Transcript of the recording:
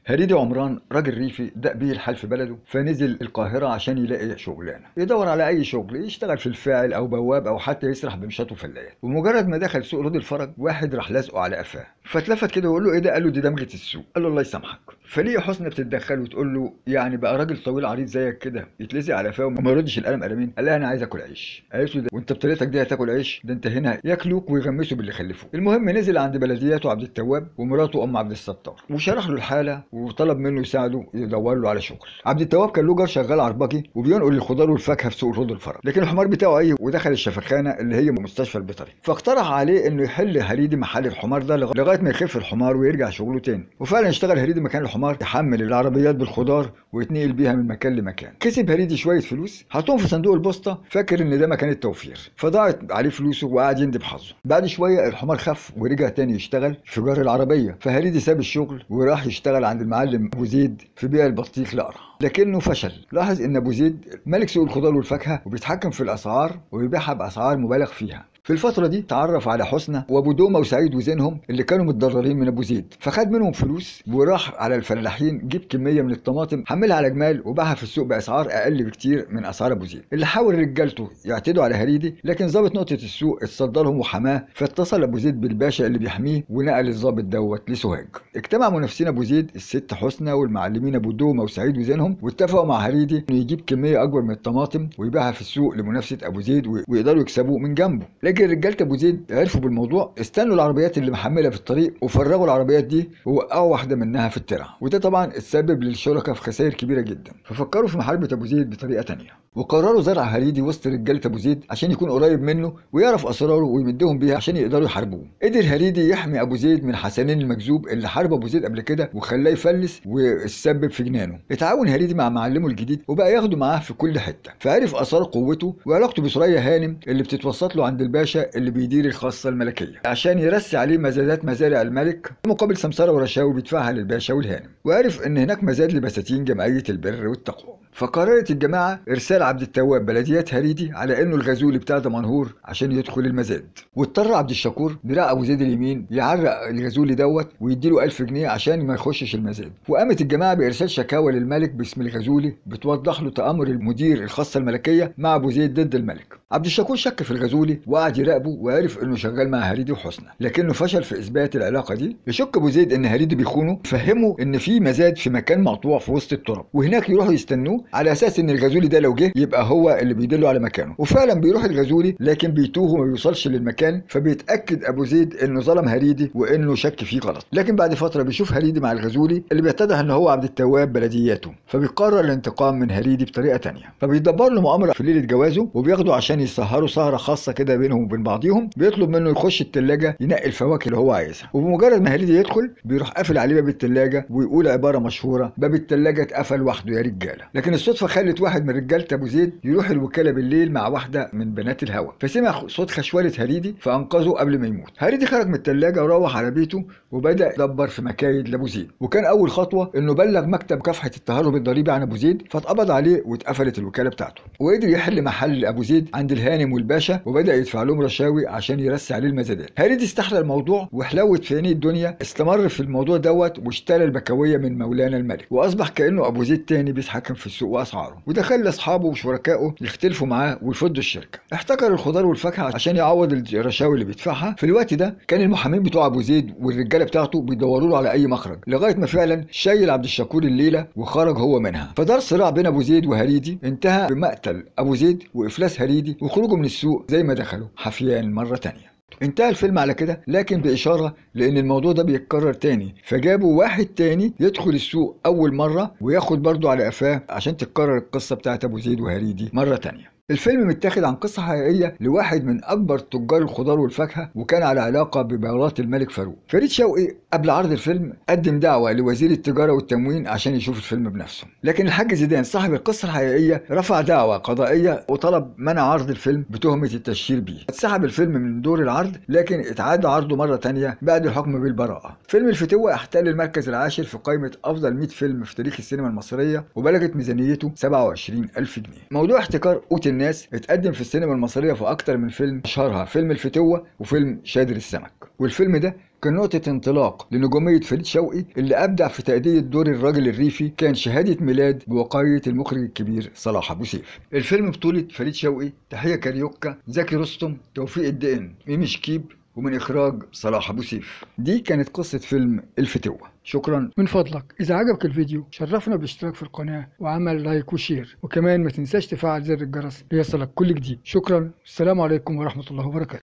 هريدي عمران راجل ريفي دق بيه الحال في بلده، فنزل القاهرة عشان يلاقي شغلانة، يدور على أي شغل، يشتغل في الفاعل أو بواب أو حتى يسرح بمشاطه فلايات. ومجرد ما دخل سوق رود الفرج واحد راح لازقه على قفاه، فاتلفت كده ويقول له إيه ده؟ قال له دي دمغة السوق. قال له الله يسامحك. فليه حسني بتتدخل وتقول له يعني بقى راجل طويل عريض زيك كده يتلزق على قفاه وما يردش القلم قلمين؟ قال لها أنا عايز آكل عيش. قالت له ده وأنت بطريقتك دي هتاكل عيش؟ ده أنت هنا ياكلوك ويغمسوا باللي خلفوه. المهم نزل عند بلدياته عبد التواب ومراته أم عبد الستار وشرح له الحالة وطلب منه يساعده يدور له على شغل. عبد التواب كان له جار شغال عربجي وبينقل الخضار والفاكهه في سوق رود الفرج، لكن الحمار بتاعه ايه ودخل الشفخانه اللي هي مستشفى البيطري، فاقترح عليه انه يحل هريدي محل الحمار ده لغاية ما يخف الحمار ويرجع شغله تاني. وفعلا اشتغل هريدي مكان الحمار، يحمل العربيات بالخضار ويتنقل بيها من مكان لمكان. كسب هريدي شوية فلوس حطهم في صندوق البوسطه، فاكر ان ده مكان التوفير، فضاعت عليه فلوسه وقعد يندب حظه. بعد شوية الحمار خف ورجع تاني يشتغل في جار العربية، فهريدي ساب الشغل وراح يشتغل عند المعلم ابو زيد في بيع البطيخ لقرع، لكنه فشل. لاحظ ان ابو زيد ملك سوق الخضار والفاكهه وبيتحكم في الاسعار وبيبيعها باسعار مبالغ فيها. في الفترة دي تعرف على حسنى وابو دومة وسعيد وزينهم اللي كانوا متضررين من ابو زيد، فخد منهم فلوس وراح على الفلاحين جيب كمية من الطماطم حملها على جمال وباعها في السوق باسعار اقل بكتير من اسعار ابو زيد. اللي حاول رجالته يعتدوا على هريدي، لكن ضابط نقطة السوق اتصدى لهم وحماه، فاتصل ابو زيد بالباشا اللي بيحميه ونقل الضابط دوت لسوهاج. اجتمع منافسين ابو زيد الست حسنى والمعلمين ابو دومة وسعيد وزينهم، واتفقوا مع هريدي انه يجيب كمية اكبر من الطماطم ويبيعها في السوق لمنافسة ابو زيد ويقدروا يكسبوه من جنبه. لكن رجاله ابو زيد عرفوا بالموضوع، استنوا العربيات اللي محمله في الطريق وفرغوا العربيات دي ووقعوا واحدة منها في الترعه، وده طبعا اتسبب للشركاء في خسائر كبيرة جدا. ففكروا في محاربة ابو زيد بطريقة ثانية، وقرروا زرع هريدي وسط رجاله ابو زيد عشان يكون قريب منه ويعرف اسراره ويمدهم بيها عشان يقدروا يحاربوه. قدر هريدي يحمي ابو زيد من حسنين المجذوب اللي حارب ابو زيد قبل كده وخلاه يفلس واتسبب في جنانه. اتعاون هريدي مع معلمه الجديد وبقى ياخده معاه في كل حتة، فعرف اسرار قوته وعلاقته بثريا هانم اللي بتتوسط له عند الباشا اللي بيدير الخاصة الملكية عشان يرسي عليه مزادات مزارع الملك مقابل سمسره ورشاوي بيدفعها للباشا والهانم. وعرف ان هناك مزاد لبساتين جمعية البر والتقوى، فقررت الجماعة ارسال عبد التواب بلديات هريدي على انه الغزولي بتاع دمنهور عشان يدخل المزاد. واضطر عبد الشكور دراع ابو زيد اليمين يعرق الغزولي دوت ويديله 1000 جنيه عشان ما يخشش المزاد. وقامت الجماعة بارسال شكاوى للملك باسم الغزولي بتوضح له تامر المدير الخاصة الملكية مع ابو زيد ضد الملك. عبد الشكور شك في الغزولي وقعد يراقبه وعرف انه شغال مع هريدي وحسنى، لكنه فشل في اثبات العلاقة دي. يشك ابو زيد ان هريدي بيخونه، فهمه ان في مزاد في مكان مقطوع في وسط التراب وهناك يروحوا يستنوه على اساس ان الغزولي ده لو جه يبقى هو اللي بيدله على مكانه. وفعلا بيروح الغزولي لكن بيتوه وما بيوصلش للمكان، فبيتاكد ابو زيد انه ظلم هريدي وانه شك فيه غلط. لكن بعد فترة بيشوف هريدي مع الغزولي اللي بيتضح ان هو عبد التواب بلدياته، فبيقرر الانتقام من هريدي بطريقة ثانية. فبيدبر له مؤامرة في ليلة جوازه وبياخده عشان يسهروا سهره خاصة كده بينهم وبين بعضيهم. بيطلب منه يخش الثلاجة ينقي الفواكه اللي هو عايزها، وبمجرد ما هريدي يدخل بيروح قافل عليه باب الثلاجة ويقول عبارة مشهورة: باب الثلاجة اتقفل وحده يا رجاله. لكن الصدفة خلت واحد من رجاله ابو زيد يروح الوكالة بالليل مع واحدة من بنات الهوى، فسمع صوت خشوله هريدي فانقذه قبل ما يموت. هريدي خرج من الثلاجة وروح على بيته وبدا يدبر في مكايد لابو زيد، وكان اول خطوة انه بلغ مكتب مكافحة التهرب الضريبي عن ابو زيد، فاتقبض عليه واتقفلت الوكالة بتاعته. وقدر يحل محل ابو زيد عند الهانم والباشا وبدا يدفع لهم رشاوي عشان يرسي عليه المزادات. هريدي استحلى الموضوع وحلوت في عينيه الدنيا، استمر في الموضوع دوت واشترى البكويه من مولانا الملك، واصبح كانه ابو زيد تاني بيتحكم في السوق واسعاره، وده خلى اصحابه وشركائه يختلفوا معاه ويفضوا الشركة. احتكر الخضار والفاكهه عشان يعوض الرشاوي اللي بيدفعها. في الوقت ده كان المحامين بتوع ابو زيد والرجاله بتاعته بيدوروا له على اي مخرج، لغاية ما فعلا شايل عبد الشكور الليلة وخرج هو منها. فدار صراع بين ابو زيد وهريدي انتهى بمقتل ابو زيد وافلاس هريدي وخروجه من السوق زي ما دخلوا حفيان مرة ثانية. انتهى الفيلم على كده، لكن بإشارة لأن الموضوع ده بيتكرر تاني، فجابوا واحد تاني يدخل السوق أول مرة وياخد برضه على قفاه عشان تتكرر القصة بتاعت أبو زيد وهريدي مرة تانية. الفيلم متاخد عن قصة حقيقية لواحد من أكبر تجار الخضار والفاكهة وكان على علاقة ببلاط الملك فاروق. فريد شوقي قبل عرض الفيلم قدم دعوة لوزير التجارة والتموين عشان يشوف الفيلم بنفسه، لكن الحاج زيدان صاحب القصة الحقيقية رفع دعوة قضائية وطلب منع عرض الفيلم بتهمة التشهير بيه. اتسحب الفيلم من دور العرض لكن اتعاد عرضه مرة تانية بعد الحكم بالبراءة. فيلم الفتوة احتل المركز العاشر في قائمة أفضل 100 فيلم في تاريخ السينما المصرية وبلغت ميزانيته 27,000 جنيه. موضوع احتكار قوت الناس اتقدم في السينما المصرية في أكتر من فيلم، أشهرها فيلم الفتوة وفيلم شادر السمك. والفيلم ده كان نقطة انطلاق لنجومية فريد شوقي اللي أبدع في تأدية دور الراجل الريفي، كان شهادة ميلاد بوقاية المخرج الكبير صلاح أبو سيف. الفيلم بطولة فريد شوقي، تحية كاريوكا، زكي رستم، توفيق الدقن، ميمي شكيب، ومن إخراج صلاح أبو سيف. دي كانت قصة فيلم الفتوة. شكرا. من فضلك إذا عجبك الفيديو شرفنا بالاشتراك في القناة وعمل like و share، وكمان ما تنساش تفعل زر الجرس ليصلك كل جديد. شكرا، السلام عليكم ورحمة الله وبركاته.